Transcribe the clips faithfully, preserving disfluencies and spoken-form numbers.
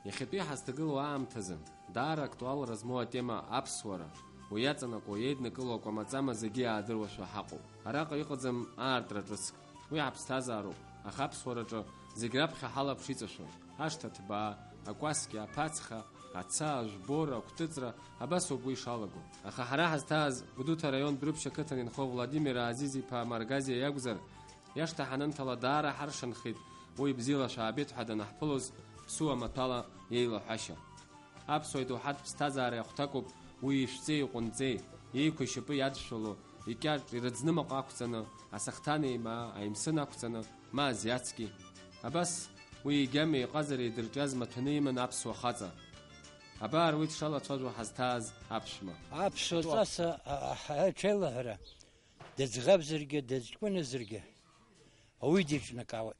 Иахьатәи ҳазҭагылоу аамҭазы, даара актуалра змоу атема аԥсуара, уи иаҵанакуа, иеиднакыло акәамаҵама зегьы иаадыруашәа ҳаҟоуп. Араҟа иҟаӡам аартра ҿыцк, уи ҳаԥсҭазаароуп, аха аԥсуараҿы зегь раԥхьа ҳалаԥш иҵашәоит, ашҭа ҭбаа, акәасқьа, аԥацха, аца, ажәбора, акәтыҵра, абас ауп уи ишалаго. Аха ҳара ҳазҭааз Гәдоуҭа араион Дәрыԥшь ақыҭан инхо Владимир Аазиз-иԥа Маргазиа иакәзар, иашҭа ҳанынҭала даара ҳаршанхеит, уи бзиала шәаабеит ҳәа данаҳԥылоз, ԥсуа маҭәала иеилаҳәашьа. Аԥсуа идоуҳатә ԥсҭазаареи ахәҭакуп уи ишәҵеи иҟәынҵеи, иеиқәа ишьапы иадшәало, икьаҿ, ирыӡнымаҟа ақәҵаны, асахҭан еимаа, аимсын ақәҵаны, ма азиацки. Абас уи игьама иҟазара идырҿиаз маҭәаны иман аԥсуа хаҵа. Абар уи дшалацәажәо ҳазҭааз аԥшәма. Аԥсуа ҵас, а, а, аҽеилаҳәара, дыӡӷабзаргьы, дыӡ ҷкәыназаргьы, ауаҩы диҿнакаауеит,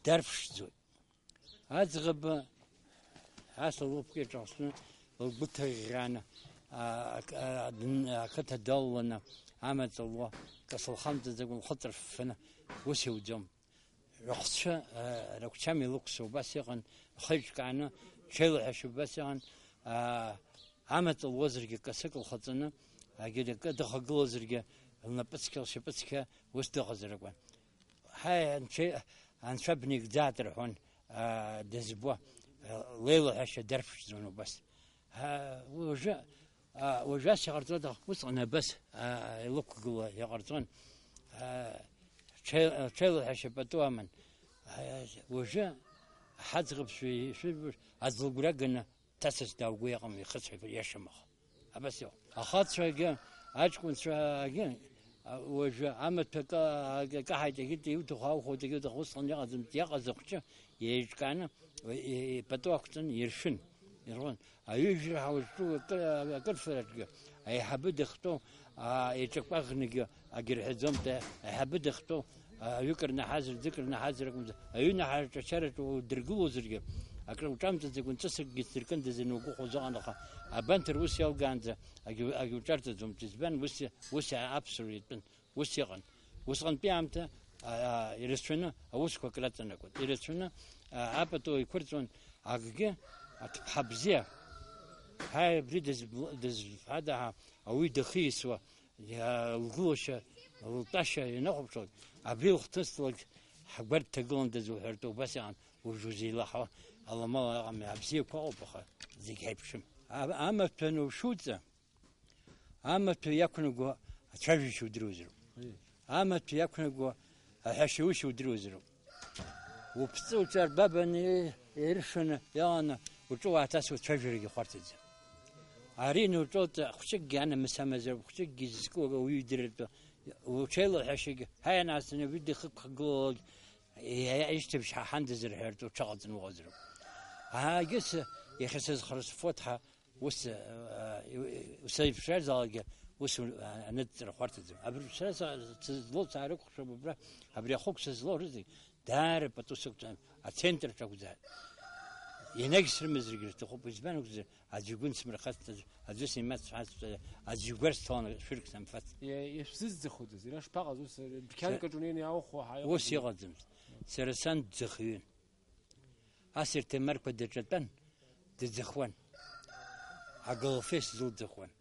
дарԥшӡоит. Аӡӷаб ас лыхәк иаҿалсны, лгәы ҭыӷьӷьааны, а, а, а, дн-, ақыҭа далаланы, амаҵ луа, касы лхамҵаӡакәа, лхы ҵырффаны, ус иуӡом. Рыхцәы, а, рыгәчам илықәсуа убас иҟан, рхы еиҿкааны, ҽеилаҳәашьа убас иҟан, а, амаҵ луазаргьы касык лхаҵаны, егьыракы дыхагылазаргьы, лнапы цқьа, лшьапы цқьа ус дыҟазар акәын. Ҳаи, анцәа, анцәа бнеигӡааит рҳәон, аа, дызбо, леилаҳәашьа дарԥшӡон убас. Аа, уажәы, аа, уажәы ас иҟарҵода, усҟан абас, аа, илықәгыло иҟарҵон. Аа, ҽеи-, ҽеилаҳәашьа пату аман. Аа, уажәы ҳаӡӷабцәа ишәырбоз аӡлагәра ганы Ҭацас дааугәы иҟам ихыцәҳәа иашам аха. Абас иҟоуп. Ахацәагьы, аҷкәынцәагьы, а, уажәы амаҭәа ка-, акаҳаит, егьырҭ иуҭаху аухоит, егьырҭ усҟан иҟаӡам, иаҟаз ахәҷы еиҿкааны, и-, и-, ипату ақәҵаны иршәын, ирҳәон. Аҩыжәра ҳауаҿу акы-, акырфараҿгьы аиҳабы дахьтәоу, а, иҿакәаӷнагьы Агьырҳәаӡом, аиҳабы дахьтәоу, аҩык рнаҳазар, ӡык рнаҳазар акәымзар, аҩынаҳараҿы ачараҿы удыргылозаргьы, акры уҿамҵаӡакәа, ҵәыцакгьы сдыркындаз анугәыхәуаз ыҟан, аха абанҭ рус иалгаанӡа агьу-, агьуҿарҵаӡомызт. Избан? Ус, ус аԥсуара иатәын, ус иҟан. Усҟантәи аамҭа, а, а, ирацәаны аусқәа акраҵанакуан. Ирацәаны, а, апату еиқәырҵон, акгьы аҭыԥҳа бзиа. Ҳаи, абри дызбл-, дызҳәада ҳа, ауаҩы дахьиасуа, Иа-, лгылашьа, лтәашьа ианахәаԥшуа, абри лхҭысҭалак ҳгәарҭ ҭагыландаз уҳәартә убас иҟан, уажә узеилаҳауа аламала ыҟами, абзиақәа ыҟоуп, аха зегь ҳаиԥшым. А-, амаҭәа анушәуҵа, амаҭәа иақәнаго ацәажәашьа удыруазароуп. Амаҭәа иақәнаго аҳәашьаушьа удыруазароуп. Уԥҵәы уҿарбабаны иршаны иаланы уҿы уааҭасуа цәажәарагьы хәарҭаӡам. Ари нуҿоуҵа хәҷыкгьы анамыс амазароуп, хәҷыкгьы изызку ауаҩы идырыртәы, уҽеилаҳәашьагьы, ҳаи, анааҵны абри дахьықәгылалак, иа-, ишьҭыбжь ҳаҳандаз рҳәартә уҽаҟаҵаны уҟазароуп. Аагьыс иахьа сызхарсфо ҭҳа Ус, э, э, сеиԥшразаалакгьы ус, э, аныҵҵара хәарҭаӡам. Абри сара са-, сызлоу саарыкәхшоуп абра, абри ахықәса злоу рызегь даара пату сықәҵан, ацентр аҿы акәзааит. Ианагь срымазаргьы рҭахуп, избан акәзар, аӡәы игәы нсмырхацт, аӡәы снимацҳацт, аӡәы игәарсҭаланы шәырк самфацт. Иа-, ишәзызӡахуедаз, иара шԥаҟаз ус, дәқьанк аҿы унеины иааухуа ҳәа ус иҟаӡамызт. Сара сан дӡахҩын. Асырҭ Ҭемарқәа даҿатәан, дыӡахуан. Агалофес дылӡахуан.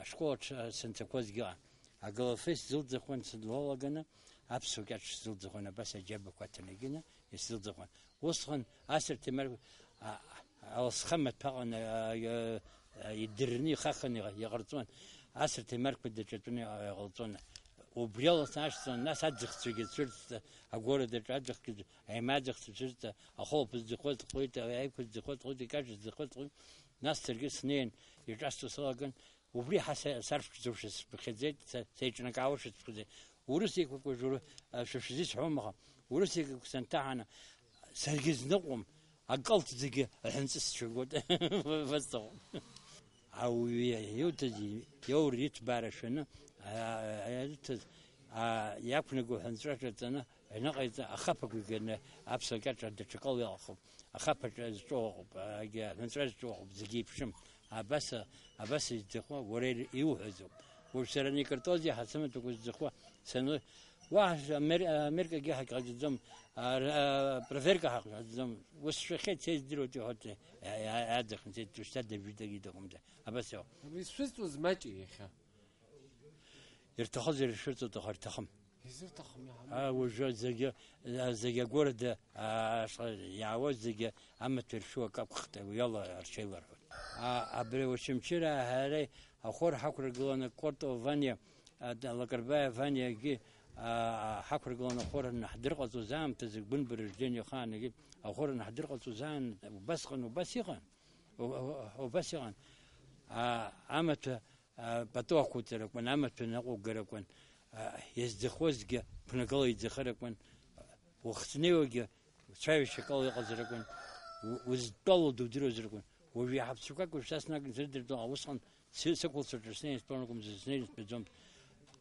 Ашкол аҿы санцақәазгьы ыҟан. Агалофес дылӡахуан, сыдлалаганы, аԥсуа кьаҿ сдылӡахуан, абас аџьабақәа ҭанакьны исдылӡахуан. Усҟан асырҭ Ҭемарқәа, а, аласха маҭәа аҟан, а, а, идырны ихаханы иҟ-, иҟарҵон. Асырҭ Ҭемарқәа даҿатәаны иҟ-, иҟалҵон. Убри ала сашьцылан, нас аӡыхцәагьы цәырҵт, агәарадаҿ аӡыхгьы, аимаӡыхцәа цәырҵт, ахылԥа зӡахоз лҟәит, аиқәа зӡахоз лҟәит, икаҿ зӡахоз лҟәит. Нас саргьы снеин, иҿасҵо салаган, убри ҳа са-, сарԥшӡошәа сыԥхьаӡеит, са-, сеиҿнакаауашәа сыԥхьаӡеит. Урыс еиқәақәа журы, а, шәа шәзисҳәом, аха урыс еиқәақәа санҭаҳаны, саргьы зныҟәом, акалҭ зегьы аҳәынҵыс сшәыргоит. Васҵаҟ. Ауаҩы иуҭаз, иоур иҭбаара шәаны, а, а, иуҭаз, а, иақәнаго ҳәынҵәра ҿаҵаны, аҩныҟа иҵа-, ахаԥақәа иганы аԥсуа кьаҿ даҽакала иҟахуп. Ахаԥаҿ зҿоу ыҟоуп, агьи аҳәынҵәра зҿоу ыҟоуп, зегьы еиԥшым. Абас, абас изӡахуа, уара ир-, иуҳәазоуп. Уажә сара ани картози ҳасымаҭәақәа зӡахуа, саны, Уаҳа Амер-, Америкагьы ҳаҟаҵаӡом, а, р-, а, проверка ҳаҟаҵаӡом. Ус шәахьеит, сеиздыруеит, иҳәоит, а, а, аӡахын, сеид, ушьҭа дажәытәгьы дыҟамзар. Абас иоуп. Абри зшәызҵоз маҷи иахьа? Ирҭахызар иршәырҵоит, аха ирҭахым. Изырҭахым иаҳа. А, уажәы зегьы, а, зегьы агәырада, а, ашҟа иаауаз зегьы амаҭәа иршәу акы акәхеит, уи ала арҽеиларҳәоит. А, абри Очамчыра ҳара ахор ҳақәыргыланы Кортова Ваниа, а, Лакрбаиа Ваниагьы, а, ҳақәыргыланы ахор анаҳдырҟаҵоз аамҭазы, Гәынба рождение ахаангьы ахор анаҳдырҟаҵоз аан убасҟан, убас иҟан, у-, у-, убас иҟан. А, амаҭәа А, пату ақәуҵаракәын, амаҭәа наҟәугаракәын, а, иазӡахозгьы қәнагала иӡахаракәын, уахцнеиуагьы цәаҩашьак ала иҟазаракәын, у-, узтәалоу дудыруазаракәын. Уажә иаҳа ԥсақәак уажә са снаг-, срыдыртәон, усҟан сы-, сықәылцәаҿы снеин стәон акәымзар, снеин стәаӡомызт.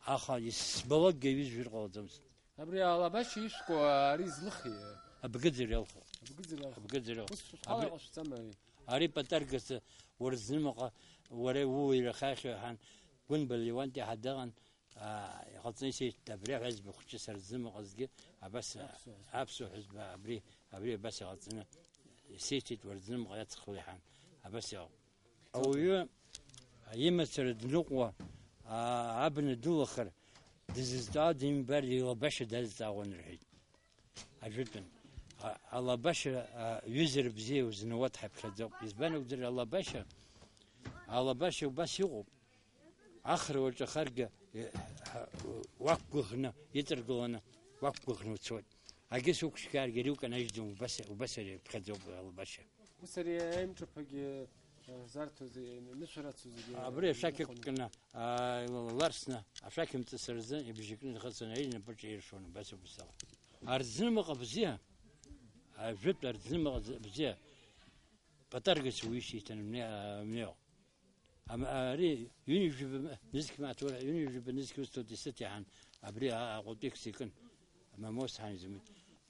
Аха исбалакгьы ҩызжәыр ҟалаӡомызт. Абри алабашьа ишәкуа ари злыхи? Абгыӡ иалху. Абгыӡ иалху. Абгыӡ иалху. Ус шәхала Абри- иҟашәҵама ари? Ари Патаргас уарзнымаҟа, уара иууаҩрахахьоу ҳәан, Гәынба Леуанти ҳадаҟан, аа, иҟаҵаны исеиҳәеит, абри аҳәызба хәыҷы сарзнымаҟазгьы, абас, Аԥсуа ҳәызба. Аԥсуа ҳәызба, абри, абри абас иҟаҵаны исеиҳәеит, уарзнымаҟа иацхылеи ҳәан, абас иҟоуп. Ауаҩы имацара дныҟәо, аа, абна дылахар, дызызҵаауа димбар, илабашьа дазҵаауан рҳәеит. Ажәытәан, а-, алабашьа, а, ҩызара бзиа узнауа дҳаԥхьаӡоуп. Избан акәзар, алабашьа, алабашьа убас иҟоуп. Ахра уаҿахаргьы, е, ҳа, уақәгәыӷны, иҵаргыланы, уақәгәыӷны уцоит. Агьыс уқәшьхьаргьы, ари уканажьӡом, убас, убас ари иԥхьаӡоуп алабашьа. Ус ари аимҿаԥагьы, э, зарҭо зегьы, нышәарацо зегьы Абри ашәақь иҟан. Акәкны, аа, ларсны, ашәақь мҵыс рзы ибжьы кны дхыҵын, ари инапаҿы иршон, убас иқәсала. Арӡнымаҟа бзиа, ажәытә арӡнымаҟа з-, бзиа, Патаргас уишьҭан мне-, а, мнео. Ам-, ари ҩынҩажәаба нызқь маҭәа, ҩынҩажәаба нызқь усҭоит исыҭ иаҳан, абри а-, аҟәатәи икны икын, Мамоу сҳан изымит.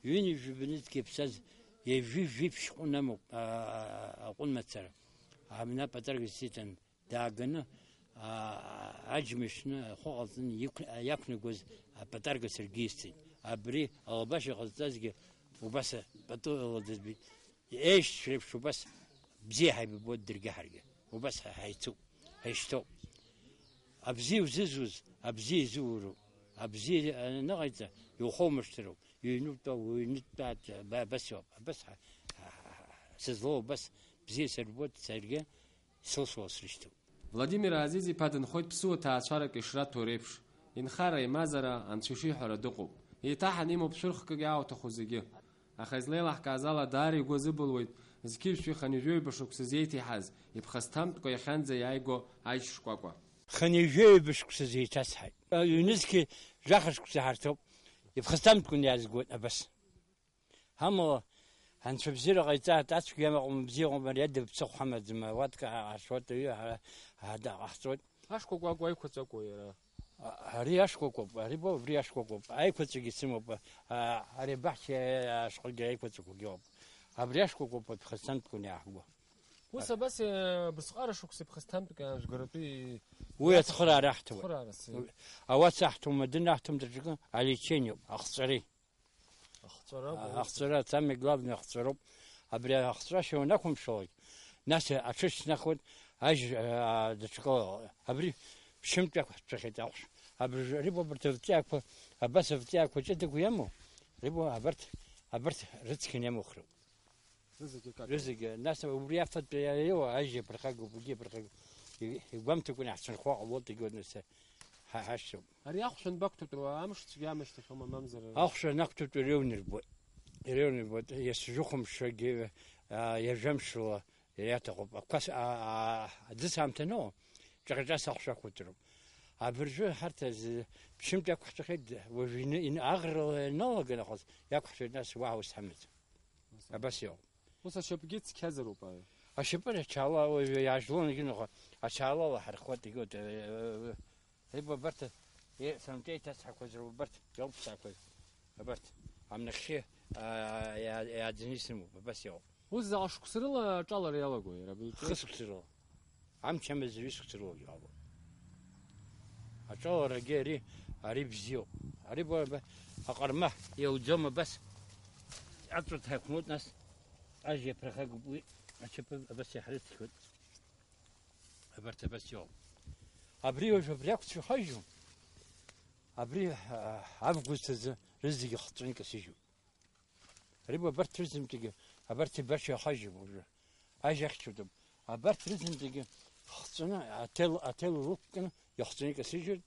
Ҩынҩажәаба нызқь иаԥсаз, ҩажәи жәиԥшь ҟәын амоуп, а, а, аҟәын мацара. Амна Патаргас исиҭан, дааганы, а, аџьмышьны ахәы ҟалҵаны иқә-, иақәнагоз апатарга саргьы исҭеит. Абри алабашьа ҟазҵазгьы убас пату ала дызбеит. Еишьцәа реиԥш убас бзиа ҳаибабоит даргьы ҳаргьы. Убас ҳа-, ҳаицуп, ҳаишьҭоуп. Абзиа узызуз, абзиа изууроуп. Абзиа аныҟаиҵа, иухоумыршҭыроуп. Иҩнутәа, уҩнутәа, ба-, абас иоуп. Абас ҳа-, ҳа-, ҳа-, ҳа-, сызлоу убас бзиа сырбоит, саргьы сылшо срышьҭоуп. Владимир Азиз-иԥа дынхоит ԥсуа ҭаацәарак ишраҭо реиԥш, инхара, имазара, анцәа ишиҳәара дыҟоуп. Еиҭаҳаны имоуп шәырхкык иаауҭаху зегьы. Аха излеилаҳкааз ала, даара игәы азыбылуеит зқьи жәшәи хынҩажәи ҩба шықәса зеиҭеиҳаз, иԥхасҭамтәқәа иахьанӡа иааиго аџь шкәакәа. Хынҩажәи ҩба шықәса зеиҭасҳаит. Ҩнызқьи жәаха шықәса ҳарҭоуп. Иԥхасҭамтәқәаны иаазгоит абас. Амала, анцәа бзиара ҟаиҵааит, ацәгьа амаҟа бзиа ҟоуп, ари ада ԥсыхәа ҳамаӡам, ауатка ҳаршоит, аҩы ҳара ҳада ҟаҳҵоит. Ашкәакәа акәу аиқәаҵәа акәу иара? А-, ари ашкәакәоуп, ари бо, убри ашкәакәоуп, аиқәаҵәагьы сымоуп, а, ари абаҳча ашҟагьы аиқәаҵәақәагьы ыҟоуп. Абри ашкәакәоуп, аԥхасҭантәқәа иаҳго. Ус абас, э, бысҟара шықәса иԥхасҭантәқәа аажәгаратәы Уи иаҭаху ацхыраара аҳҭауеит. Цхыраарас, э. Ауаца аҳҭом, адын аҳҭом даҽакы, алечениоуп, ахҵәареи. Ахҵәара А, акәу? Ахҵәара, самое главное, ахҵәароуп. Абри ахҵәашьа уанақәымшәалак, нас аҽыш снахуеит, ажь, а, даҽакала, абри ԥшьынтә иақәҳҵәахьеит ахәшә. Абри рибо абарҭ авҵиаақәа, абас авҵиаақәа ҷыдақәа иамоу, рибо абарҭ, абарҭ рыцқьан иамоу хроуп. Рызегьы акакәын. Рызегьы, нас убри афатә иаиуа ажь иаԥырхагоуп, уигьы иаԥырхагоуп. И-, игәамҭакәа иаҳцәынхо ҟалоит, егьи нас ҳа-, ҳашьцәоуп. Ари ахәшә анбақәҭәатәу, амш цәгьа амышьҭахьоума, мамзар? Ахәшә анақәҭәатәу иреиуаны ирбоит. Иреиуаны ирбоит. Иасжәыхәамшагьы, а, иажәамшла иаҭахуп. Ақәас-, а, а, аӡыс аамҭа аноу, ҿаҟьаҿас ахәшә ақәуҵароуп. Абыржәы ҳарҭ азы ԥшьынтә иақәҳҵахьеит, уажә ины-, ины-, аӷрала ианалага нахыс, иақәҳҵоит, нас уаҳа ус ҳамаӡам. Абас иҟоуп. Ус ашьапгьы цқьазароуп, аиеи. Ашьапы ачала уажәы иаажәлон, егьи ныҟәа, ачалала ҳархуеит, егьи, э, э, э, ибо абарҭ, э, сынтәа иҭацҳақәаз роуп, абарҭ иоуп сақәаз. Абарҭ, амнахьхьы, а, иа-, иааӡаны исымоуп, абас иҟоуп. Ус заҟа шықәса рыла аҿалара иалагои, иара абылтәы? Хы шықәса рыла. Амч амазаҩы шықәса рылагьы иҟалоит. Аҿаларагьы ари, ари бзиоуп. Ари бара б-, аҟарма иауӡом абас. Аҵәа ҭаҩхәнут, нас ажьи аԥырхагоуп уи, ачаԥы абас иаҳрыцқьоит. Абарҭ абас иоуп. Абри уажә абри ақәцәа ихажьу, абри, а, август азы рызегьы хҵәаны икасыжьуп. Ари б-, абарҭ рызынтәигьы, абарҭ ибаша ихажьуп уажәы. Ажь ахьчатәуп. Абарҭ рызынтәигьы хҵәаны, аҭел, аҭел лықәкны, ихҵәаны икасыжьуеит.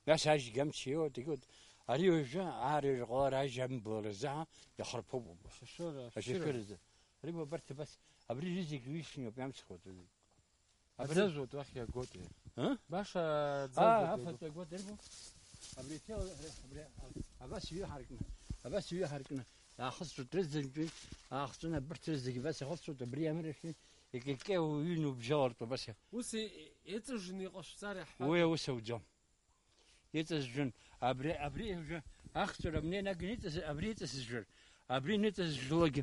Нас ажьгьы амч иоуеит, егьоуеит. Ари уажәы аарҩажәа ҟалар ажь амбылра азы иахарԥоуп убас. Ашьашәыра, ашьашәыра. Ашьашәыразы. Ари б-, абарҭ абас, абри рызегь уишьҭоуп, иамцхәуеит рызегь. Абри аӡәаӡәоит уахь иагоит, е. А? Баша, аа, аӡаӡәоит афатә иагоит. Иагоит, ирбо. Абри иҭел-, абри, абас иҩы ҳаркны, абас иҩы ҳаркны, иаахысҵәоит, рызынтәи аахҵәаны абарҭ рызегьы абас иахысҵәоит, абри амарахьы икьакьа уҩны убжьалартә абас иа-. Ус и-, иҵыжжны иҟашәҵар иаҳҳәап. Уи аус ауӡом. Иҵыжжын, абри, абри уажәы ахҵәара амнеи наганы иҵыс-, абри иҵысыжжыр, абри ныҵызжлогь,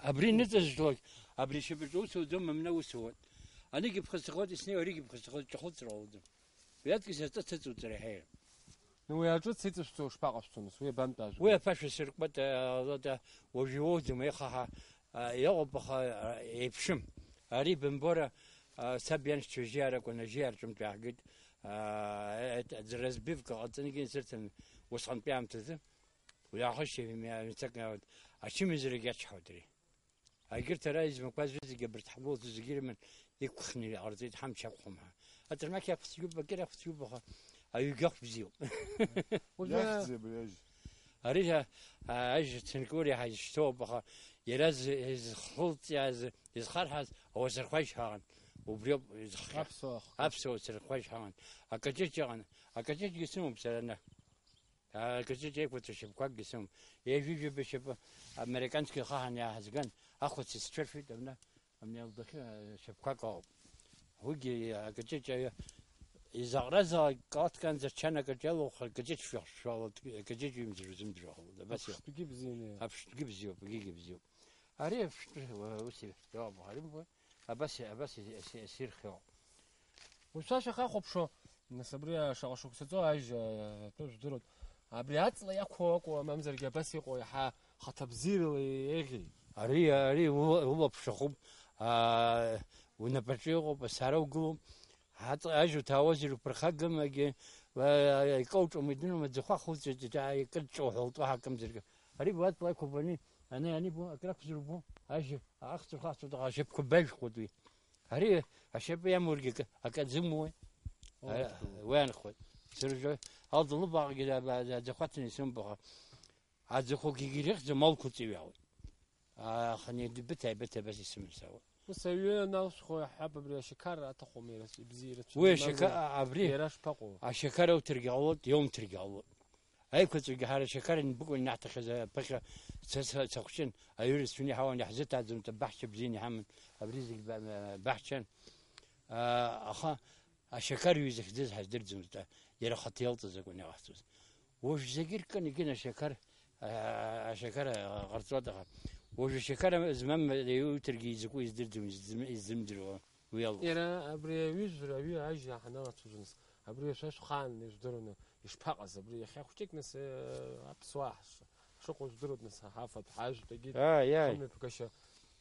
абри ныҵызжлогь, абри шьапаҿы ус ауӡом, амна ус ауеит. Анигьы ԥхасҭахоит, иснеиуа аригьы ԥхасҭахоит, ҿахәыцра уаӡом. Уи аҵкыс аҵәыц ыҵуҵар иаҳа. Ну, уи аҿыц иҵышәҵо шԥаҟашәҵо, нас, уи абантәажәо? Уи аԥашәа сыркәбат, алада, уажә иоуӡом, еихаҳа, а, иҟоуп, аха, а, еиԥшым. Ари бымбора, а, саб ианшьцәа жьиаракәын, ажьиарҿымҭ иаҳгеит, а, е-, е-, разбивка ҟаҵаныгьы инсырҭан усҟантәи аамҭазы. Уи аахыс ачымазарагь иачҳауеит ари. Егьырҭ ара измақәаз зегьы абарҭ ҳгәылацәа зегьы ирыман, иқәхны иҟарҵеит, ҳамч ақәхом ҳәа. Аҭырмақь иақәцәгьоуп, акыр иақәцәгьоуп, аха аҩгьы ахә бзиоуп. Уажәы иахьӡи абри ажь? Ари, а, ажь цынкур иаҳа изышьҭоуп, аха иара з-, изхылҵиааз, изхарҳаз ауасырхәажь ҳәа ыҟан. Убриоуп изххьа. Аԥсуа ахқәа. Аԥсуа уасырхәажь ҳәа ыҟан. Акаҷыҷ ыҟан. Акаҷыҷгьы сымоуп сара ана. Акаҷыҷ еиқәаҵәа шьапқәакгьы сымоуп. Ҩажәи жәаба шьапы американски хаҳан иааҳазган, ахәыц исцәыршәит, абна, абни алдахьы, а, шьапқәак ауп. Уигьы акаҷыҷ аҩы, изаҟаразаалак калаҭк анӡа чанак аҿы иалоуха, акаҷыҷ шәахшәалоит, акаҷыҷ ҩымзар узымдыруа ҟалоит. Абас иҟоуп. Аԥштәгьы бзианы иҟоуп. Аԥштәгьы бзиоуп, агьигьы бзиоуп. Ари аԥштәы, уа, ус иҳәауа, ари ббои? Абас, абас ес-, ес-, есирхиоуп. Уажәшьҭа шәахьахәаԥшуа, нас абри шаҟа шықәса ҵуа ажь, а, атәы жәдыруеит. Абри аҵла иақәу акәу, мамзаргьы абас иҟоу иаҳа хаҭабзиарала еиӷьи? Ари, ари ула-, улаԥш ахуп, а, унапаҿы иҟоуп, асара угылоуп. Аҵла ажь уҭаауазар уԥырхагамагьы, а, икауҿәом, идыруам, аӡахәа ахуҵәеит, а, икыдҿоуҳәалт, уаҳа акымзаргьы. Ари уаҵла иқәуп, ани, ани, ани бу, акрақәзар убу, ажь, ахьӡ рхаҵоит, аха ашьапқәа бажәхоит уи. Ари ашьапы иамургьы акы, акы аӡымуеи? О, А, ду. Уи анхоит. Сыржо, алда лыбаҟгьы аба-, аӡахәаҭаны исымбаха. Аӡахәагьы ирыхьӡом, алқәа ҵыҩуеит. Аха не дбыҭ аибыҭ абас исымсауа. Ус аҩы аналсхо иаҳҳәап, абри ашьақар аҭахума, иара ибзиа ирацәаны Уи имазар, ашьака-, а-, абри иара шԥаҟоу? Ашьақар ауҭаргьы ҟалоит, иоумҭаргьы ҟалоит. Аиқәаҵәагьы ҳара ашьақар анбыкәу инаҳҭахьаз аԥыхьа ца-, ца-, цахәҷын, аҩыра цәгьаны иҳауан, иаҳзыҭааӡомызт, абаҳча бзианы иҳаман, абри зегь ба-, баҳчан. А, аха ашьақар ҩызахьӡыз ҳаздырӡомызт, а, иара ахаҭа иалҵыз акәын иҟаҳҵоз. Уажә зегь иркын, егьын ашьақар, а, ашьақар, а, ҟарҵоит, аха уажә ашьақар змам иуҭаргьы изакәу издырӡом, изым-, изымдыруа. Уи алоуп. Иара абри аҩызара аҩы ажьа ҳаналацәажәоз, абри ашәахәа хаан ижәдыруаны ишԥаҟаз, абри иахьа хәҷык нас, э, аԥсуаа ҳш-, ҳшыҟоу жәдыруеит нас, ҳафатә, ҳажәтәгьы, Ааи, ааи. Хымҩаԥгашьа,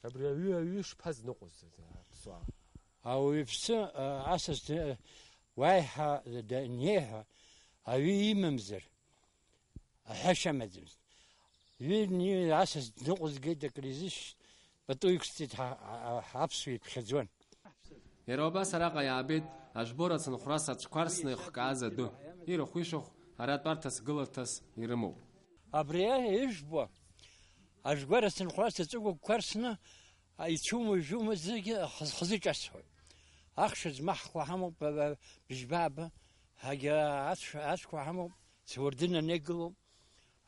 абри аҩы, аҩы шԥазныҟәоз аԥсуаа? Ауаҩԥсы, э, асас д-, уаиҳа данеиҳәа, аҩы имамзар, аҳәашьа амаӡамызт. Ҩыни асас дныҟәызгеит, акризис пату иқәсҵеит, ҳа, ҳа, ҳа, аԥсуа иԥхьаӡон. Иара убас араҟа иаабеит ажәбора ацынхәрас аҿқәа рсны ихкааз адәы, ирахә-ишахә ара тәарҭас гыларҭас ирымоуп. Абри ижәбо, ажәгәара ацынхәрас аҵыгәагәқәа рсны, ицәума, ижәума зегьы хаз-, хазы иҿасҳәоит. Ахш змаҳхуа ҳамоуп, ба-, ба-, быжьба-ааба, ҳагьа ацә-, ацәқәа ҳамоуп, суардын анеигылоуп.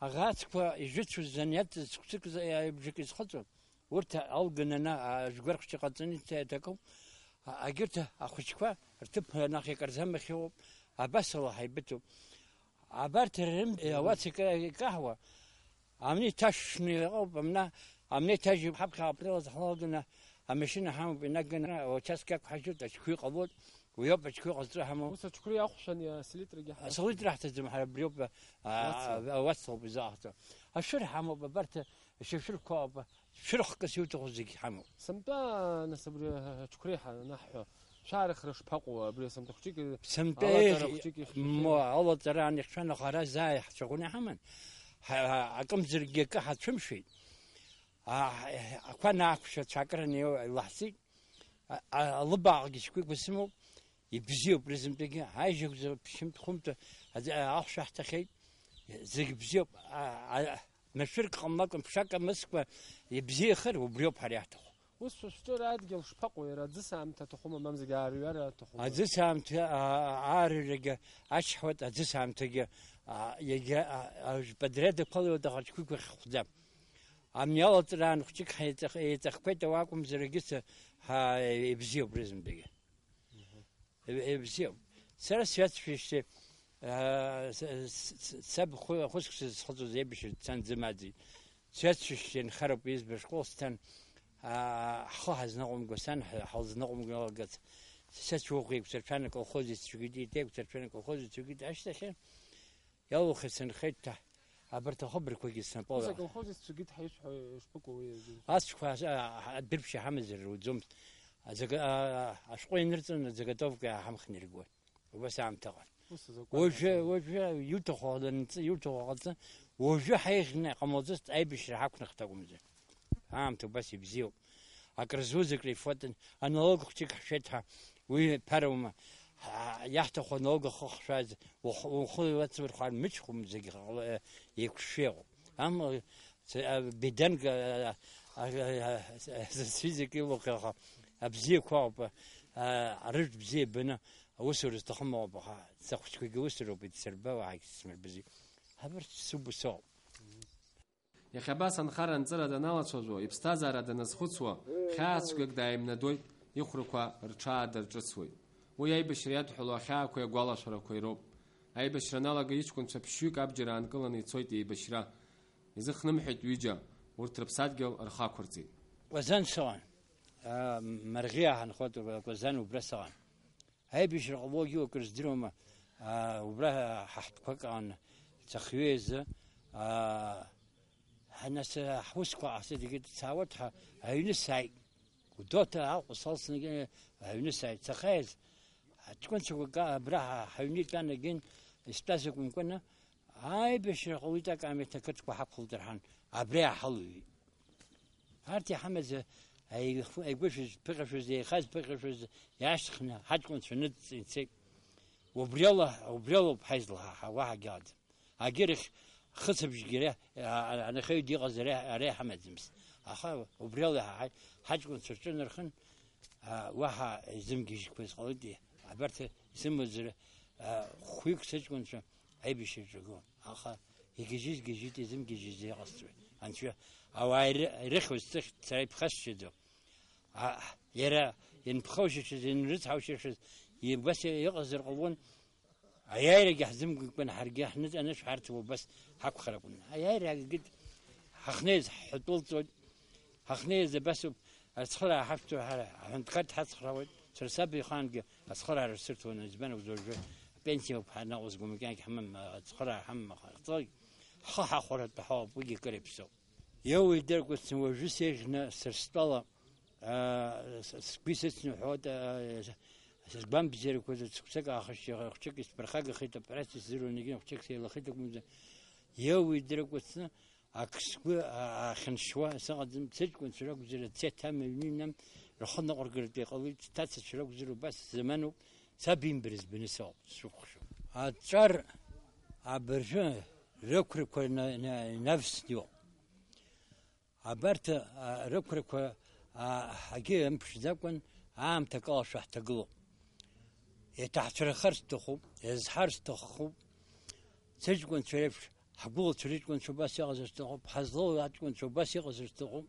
Аӷа ацқәа ижәыцәыз, аниаҭ цыгәцык за-, бжак изхыҵәон. Урҭ алгананы, а, жәгәархәшьа ҟаҵаны иҭа-, иҭакуп. А, агьырҭ ахәыҷқәа рҭыԥ наҟ иакарзамахьоуп. Абасала ҳаибыҭоуп. Абарҭ рым-, ауац ика-, икаҳуа, амни ҭашәшәны иҟоуп, амна, амни ҭажьуп, ҳаԥхьа апрел азы ҳалаганы, амашьына ҳамоуп, инаганы, аучасток иақәҳажьуеит, аҽқәа иҟалоит. Уи ауп аџьқәреи ҟазҵо ҳамоу. Ус аџьқәреи ахәшәан, аселитра ҳҭаӡом, ҳара абри ауп, а, уацлоуп. Уацлоуп изаҟаҳҵо. Ашәыр ҳамоуп, абарҭ ашьашәырқәа ауп, шәырхкас иуҭаху зегь ҳамоуп. Сынтәа, нас, абри аџьқәреи ҳанаҳҳәо, шәаарыхра шԥаҟоу, абри сынтәа хәҷык, сынтәа алаҵара еиӷь-, хәҷык ихшәахьеи? Мо, алаҵара аан ихшәан, аха ара заа иаҳцәаӷәаны иҳаман. Ҳа-, акымзаргьы акы ҳацәымшәеит. А, ақәа наақәшәа цәакраны илаҳҵеит. А, а, алыбааҟгьы шьқәык сымоуп, ибзиоуп рызынтәагьы, аижьагәзы ԥшьынтә-хәынтә аӡ-, а, ахәшә ҳҭахьеит, зегь бзиоуп. А, а, машәырк ҟамлакәа, ԥшак амыскәа ибзиахар, убриоуп ҳара иаҳҭаху. Ус шәызҿу адгьыл шԥаҟоу, иара аӡыс аамҭа аҭахума, мамзаргьы аарҩара аҭахума? Аӡыс аамҭа, а, аарҩрагьы ачҳауеит, аӡыс аамҭагьы, а, иагьа, а, а, подряд ақәала иоудаӷа ҷкәыкәа хьхәӡам. Амни алаҵраан хәҷык ҳаиҵах-, еиҵахқәеит, ауа акәымзар, егьыс ҳа-, ибзиоуп рызынтәагьы. Мгм. Иб-, ибзиоуп. Сара сҩаҵшәышьҭи, аа, с-, с-, с-, саб хәы-, хәышықәса зхыҵуаз еибашьра дцан, дзымааӡеит. Сҩаҵшәышьҭи нхароуп избо ашкол сҭан, аа, ҳхы ҳазныҟәымго, сан ҳ-, ҳалзныҟәымго иалагац. Сацәыӷәӷәа еиқәҵаршәан аколхоз ицәгьеит, еиқәҵаршәан аколхоз ицәгьеит, ашьҭахьы Иалухи сынхеит, ҭа, абарҭ ахыбрақәагьы снапала. Ус аколхоз ицәгьеит ҳәа ишәҳәо, ишԥыкәу уи азы? Ацәқәа, а, а, адырԥшьа ҳамазар руӡомызт. Аӡага-, а, а, ашәҟәы ианырҵон, аӡагатовка иааҳамхны иргон. Убас аамҭа ыҟан. Ус азакәан уажәы, акәын. Уажәы иуҭаху ҟаланы, иуҭаху ҟалҵа, уажәы ҳаиӷьны иҟамлаӡацт аибашьра ҳақәнахт акәымзар. Аамҭа убас ибзиоуп. Акры зуз акры ифоит, аналог хәҷык ҳшәеит ҳәа, уи ԥараума? Ҳа-, иаҳҭаху аналог ахы хшәаз, ухы, ухы уацурхар мыцхәым зегь ҟала-, еиқәшәеиҟоуп. Амала, ц-, а, Беданг, а, а, а, а, сҩызак илухи аха, абзиақәа ауп, а, арыжәтә бзиа баны, аусура зҭахым ауп, аха сахәыҷқәагьы усуроуп, идсырба, уаҳагь смырбази. Абарҭ субу соуп. Иахьа абас анхара анҵыра даналацәажәо, иԥсҭазаара даназхәыцуа, хьаацәгьак дааимнадоит, ихәрақәа рҽаадырҿыцуеит. Уи аибашьра иадҳәало ахьаақәеи агәалашәарақәеи роуп. Аибашьра аналага иҷкәынцәа ԥшьҩык абџьар аанкыланы ицоит еибашьра. Изыхнымҳәит ҩыџьа, урҭ рыԥсадгьыл рхы ақәырҵеит. Кәазан сыҟан. А, Марӷиа ҳанхоит, Кәазан убра сыҟан. Аибашьра ҟалогьы акыр здыруама, аа, убра ҳа ҳтәқәак аан, ҵахҩеи азы, аа, ҳа нас, ҳусқәа ҟаҳҵеит, егьи дцаауеит ҳәа аҩны сааит. Гәдоуҭа Аҟәа салсны аҩны сааит. Сахьааиз, аҷкәынцәақәак абра ҳа-, ҳаҩны итәан, егьин, истәаз акәымкәаны, аибашьра ҟалоит, акаамеҭ ақыҭқәа ҳақәлт рҳан, абра иааҳалҩит. Арҭ иҳамаз, аиху-, аигәышәыз, ԥыхьашәыз, еихаз ԥыхьашәыз иаашьҭхны ҳаҷкәынцәа ныҵ-, ицеит. Убриала, убриалоуп ҳаизлаҳа, уаҳагьы ыҟаӡам. Агьырахь хыцыбжьгьы ара, а-, а-, анахьаҩ диҟазар ара, ара иҳамаӡамызт. Аха убриала иаҳа ҳаи-, ҳаҷкәынцәа рҿынархын, а, уаҳа изымгьежьқәаз ҟалеит, абарҭ исымазар, а, хәҩык сыҷкәынцәа аибашьраҿы игылан. Аха игьежьыз гьежьит, изымгьежьыз иҟасҵоит. Анцәа ауаа иры-, ирыхьуаз ҵыхьт, сара иԥхасшьаӡом. А, иара ианԥхоушьашаз, ианрыцҳаушьашаз, убас иҟазар ҟалон, аиааирагьы ҳзымгәыкәан, ҳаргьы ҳныҵанышә ҳарҭ убас ҳакәхар акәын. Аиааира ҳаггеит, ҳахнеиз ҳҳәатәылҵоит, ҳахнеиз абасоуп, ацхыраа ҳашәҭо ҳара, аҳәынҭқар дҳацхраауеит, сара саб ихаангьы ацхыраара сырҭон, избан акәзар уажәы апенсиа ауп ҳанаҟәызго, макьанагь ҳамам, ацхыраара ҳамам, аха ҳхы ҳахәаратәы ҳауп, уигьы акыр иаԥсоуп. Иоуеит, дыркәыцны уажәы сеиӷьны сара стәала, аа, с-, сгәы исыцны уҳәоит, аа, с-, сгәамбзиарақәа зегь цықәсык аахышьҭ-, хәҷык исԥырхагахеит, аԥҳәыс исзыруан, егьи хәҷык сеилахеит акәымзар. Иоуеит, дыркәыцны, ак сгәы, аа, аахьыншьуа сыҟаӡам, сыҷкәынцәа ракәзар, ацеҭ ам, аҩны инам, рхы ныҟәыргартә иҟалеит, сҭацацәа ракәзар, убас замануп, саб имбара збаны сыҟоуп, сшәыкәхшоуп. Аҵәар абыржәы рықәрақәа на-, на-, инавсны иҟоуп. Абарҭ, а, рықәрақәа, а, ҳагьы амԥшӡакәан аамҭа акалашәа ҳҭагылоуп. Еиҭаҳцәырхарц сҭахуп, иазҳарц сҭахуп. Сыҷкәынцәа реиԥш, ҳгәылацәа рыҷкәынцәа убас иҟазар сҭахуп, ҳазлоу аҷкәынцәа убас иҟазар сҭахуп.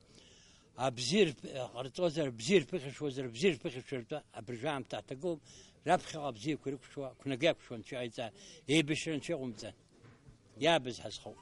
Абзиа рԥ-, ҟарҵозар, бзиа рԥыхьашәозар, бзиа рԥыхьашәартә абыржәы аамҭа ҳҭагылоуп, раԥхьаҟа абзиақәа ирықәшәо, қәнагеиқәшәо анцәа иҟаиҵа, еибашьра анцәа иҟоумҵан. Иаабаз ҳазхоуп.